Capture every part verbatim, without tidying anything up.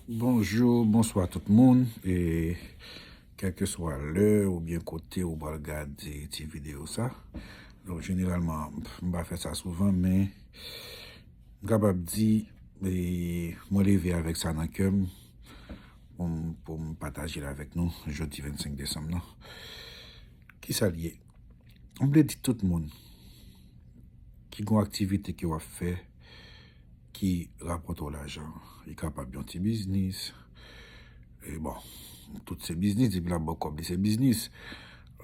Bonjou, bonswa tout moun. E kèlkeswa lè oubyen kote ou pral gade ti videyo sa. Donk, jeneralman, m pa fè sa souvan, men m kapab di, e, mwen leve avèk sa nan kè m pou m, pou m pataje l avèk nou jodi vennsenk desanm nan. Kisa l ye? M vle di tout moun ki gen yon aktivite ke w ap fè ki rapòte w lajan. Li kapab yon ti biznis. E bon, tout se biznis, depi l ap ba w kòb, li se biznis.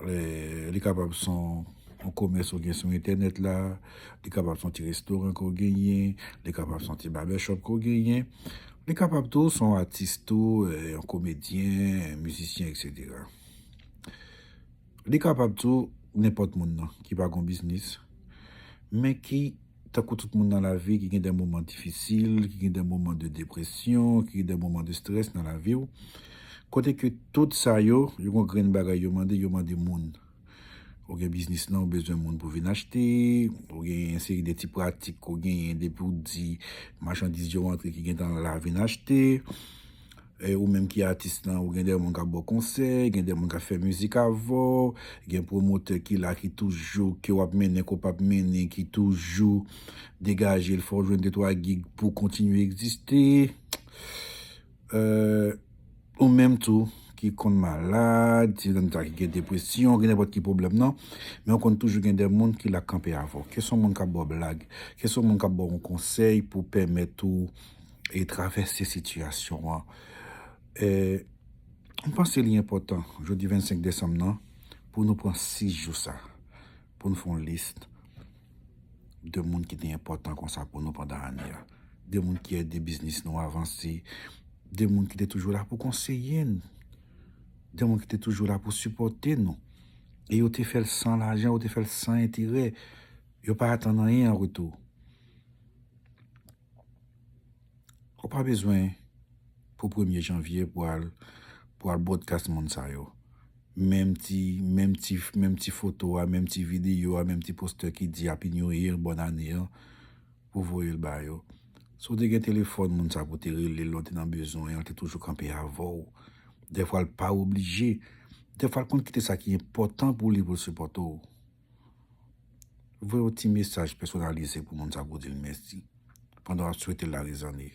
E, li kapab se yon, yon komès ou gen sou entènèt la, li kapab se yon ti restoran ke w genyen, li kapab se yon ti barbershop ke w genyen, li kapab tou se yon atis tou, e, yon komedyen, mizisyen, etsetera. Li kapab tou nenpòt moun nan ki pa gon biznis, men ki, tankou tout moun nan lavi, ki gen de moman difisil, ki gen de moman de depresyon, ki gen de moman de strès nan lavi w. Kote ke tout sa yo, yo gon grenn bagay yo mande, yo mande moun. Ou gen biznis nan, ou bezwen moun pou vin achte, ou gen yon seri de ti pratik ke w genyen depi w di machandiz yo antre ki gentan la vin achte. E ou menm ki atis lan, ou gen de moun k ap ba w konsèy, gen de moun k ap fè mizik avè w, gen pwomotè ki la ki toujou, ke w ap mennen, ke w p ap mennen, ki toujou degaje l, fè w jwenn de twa gig pou w kontinye egziste. E, ou menm tou, ki konn malad, ti grann ta ki gen depresyon, gen nenpòt ki pwoblèm nan, men ou konn toujou gen de moun ki la kanpe avè w. Ke se yon moun k ap ba w blag, ke se yon moun k ap ba w yon konsèy pou pèmèt ou e travèse sitiyasyon an. E, m panse li enpòtan, jodi vennsenk desanm nan, pou nou pran sis jou sa, pou nou fè yon lis de moun ki te enpòtan konsa pou nou pandan ane a. De moun ki ede biznis nou avanse, de moun ki te toujou la pou konseye n, de moun ki te toujou la pou sipòte nou. E yo te fè l san lajan, yo te fè l san enterè. Yo pa atann anyen an retou. Ou pa bezwen pou premye janvye pou al, pou al broadcast moun sa yo. Menm ti, menm ti, menm ti foto a, menm ti videyo a, menm ti postè ki di Happy New Year, bòn ane an, pou voye l ba yo. Si w te gen telefòn moun sa pou te rele l lè w te nan bezwen an, l te toujou kanpe avè w. Dèfwa l pa oblije. Dèfwa l konn kite sa ki enpòtan pou li pou l sipòte w. Voye yon ti mesaj pèsonalize pou moun sa pou di l mèsi. Pandan w ap swete l lare zanne.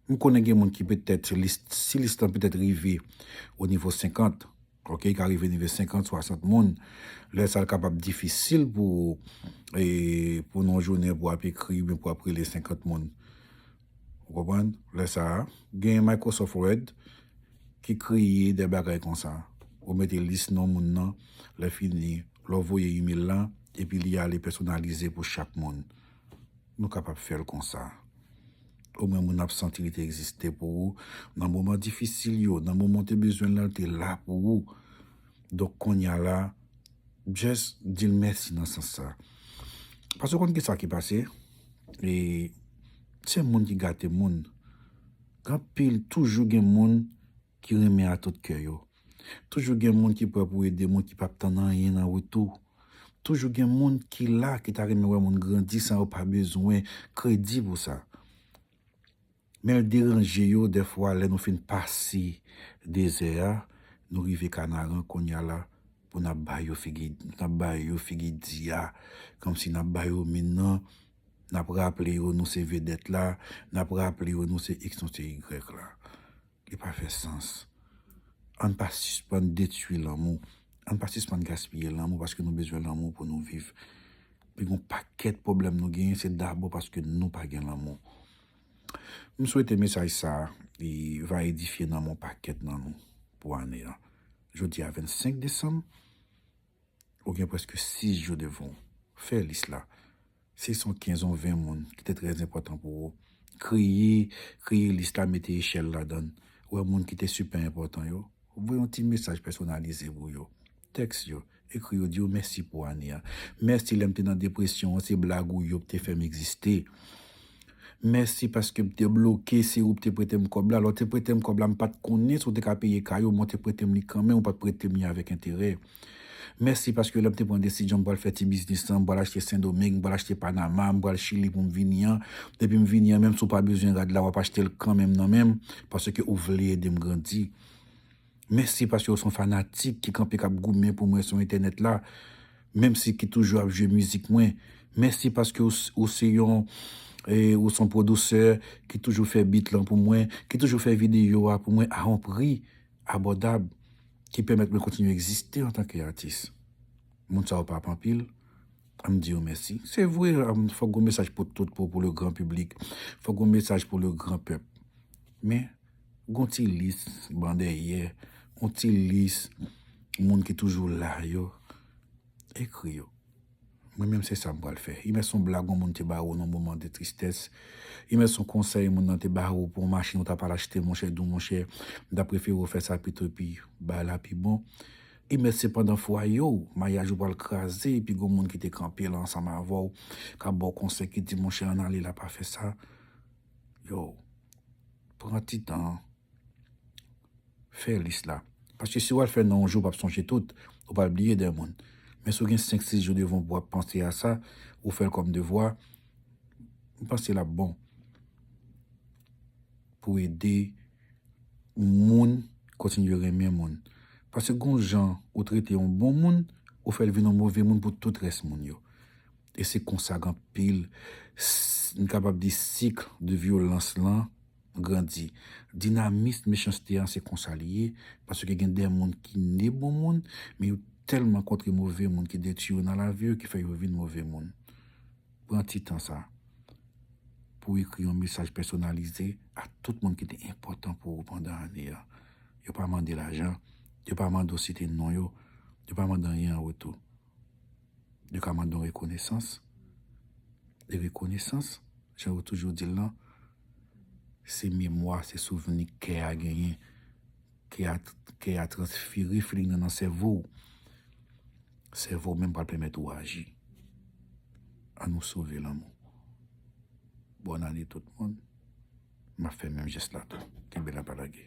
M konnen gen moun ki petèt, lis, si lis lan petèt rive o nivo senkant, ok, li ka rive nivo senkant, swasant moun, lè sa l kapab difisil pou, e, pou nan yon jounen pou w ap ekri, oubyen pou w ap rele senkant moun. Ou konprann? Lè sa a, gen Microsoft Word ki kreye de bagay konsa. Ou mete lis non moun nan, lè fini, lè w voye email lan, epi li ale pèsonalize pou chak moun. Nou kapab fè l konsa. Omwen moun ap santi li te egziste pou ou. Nan moman difisil yo, nan moman w te bezwen l lan, li te la pou ou. Donk, kounye a la, just di l mèsi nan sans sa. Paske w konn kisa ki pase? E se moun ki gate moun. Gen anpil, toujou gen moun ki renmen a tout kè yo. Toujou gen moun ki prè pou ede moun ki p ap tann anyen nan retou. Toujou gen moun ki la, ki ta renmen wè moun grandi san yo pa bezwen kredi pou sa. Men l deranje yo, dèfwa, lè nou fin pase dezè a, nou rive Kanaran, kounye a la, pou n ap ba yo figi, n ap ba yo figi di a, kòmsi n ap ba yo min nan, n ap raple yo nou se vedèt la, n ap raple yo nou se X, nou se Y la. Li pa fè sans. Ann pa sispann detwi lanmou. Ann pa sispann gaspiye lanmou paske nou bezwen lanmou pou nou viv. Pi gon pakèt pwoblèm nou genyen, se dabò paske nou pa gen lanmou. M swete mesaj sa a, li va edifye nanm yon pakèt nan nou pou ane an. Jodi a vennsenk desanm, ou gen prèske sis jou devan w. Fè lis la. Si se yon kenz, yon ven moun ki te trè enpòtan pou ou, kreye, kreye lis la, mete echèl ladan l. Ou wè moun ki te sipè enpòtan yo, voye yon ti mesaj pèsonalize pou yo. Tèks yo, ekri yo, di yo mèsi pou ane a. Mèsi lè m te nan depresyon an, se blag ou yo ki te fè m egziste. Mèsi paske m te bloke, se ou ki te prete m kòb la. Lè w te prete m kòb la, m pa t konnen si w te ka peye kay ou, men w te prete m li kanmenm, ou pa t prete m li avèk enterè. Mèsi paske lè m te pran desizyon m pral fè ti biznis lan, m pral achte Sendomeng, m pral achte Panama, m pral Chili pou m vini an. Depi m vini an, menm si w pa bezwen rad la, w ap achte l kanmenm nan men m, paske ou vle ede m grandi. Mèsi paske w se yon fanatik ki kanpe k ap goumen pou mwen sou entènèt la, menm si ki toujou ap jwe mizik mwen. Mèsi paske w, ou se yon, e, ou se yon pwodisè ki toujou fè beat lan pou mwen, ki toujou fè videyo a pou mwen a yon pri abòdab, ki pèmèt mwen kontinye egziste antanke atis. Moun sa yo pa ap anpil, m di yo mèsi. Se vre, fòk gon mesaj pou tout, pou, pou le gran piblik. Fòk gon mesaj pou le gran pèp. Men, gon ti lis bandèyè, gon ti lis moun ki toujou la yo, ekri yo. Mwen menm se sa m pral fè. Imè se yon blag yon moun te ba ou nan moman de tristès. Imè se yon konsèy moun nan te ba ou pou yon machin ou ta pral achte, monchè, di w, monchè, m ta prefere w fè sa pito epi bay la pi bon. Imè se pandan fwaye w, maryaj ou pral kraze, epi gon moun ki te kanpe la ansanm avè w, k ap ba w konsèy, ki di, monchè, ann ale la, pa fè sa. Yo, pran ti tan an. Fè lis la. Paske si w al fè nan yon jou, w p ap sonje tout. Ou pral bliye de moun. Men si w gen senk, sis jou devan w pou w ap panse a sa, ou fè l kòm devwa, m panse l ap bon pou ede moun kontinye renmen moun. Paske gon jan ou trete yon bon moun, ou fè l vin yon move moun pou tout rès moun yo. E se konsa gen anpil, s-, n kapab di sik de vyolans lan grandi. Dinamis mechanste an se konsa li ye, paske gen de moun ki ne bon moun, men yo tèlman kontre move moun ki detwi yo nan lavi yo ki fè yo vin move moun. Pran ti tan sa pou ekri yon mesaj pèsonalize a tout moun ki te enpòtan pou ou pandan ane a. Yo pa mande lajan, yo pa mande w site non yo, yo pa mande anyen an retou. Yo ka mande w rekonesans. E rekonesans, jan yo toujou di l lan, se memwa, se souvni kè a genyen. Kè a, kè a transfere feeling nan nan sèvo w. Sèvo w menm pral pèmèt ou aji. An nou sove lanmou. Bòn ane tout moun. M ap fè menm jès la tou. Kenbe la, pa lage.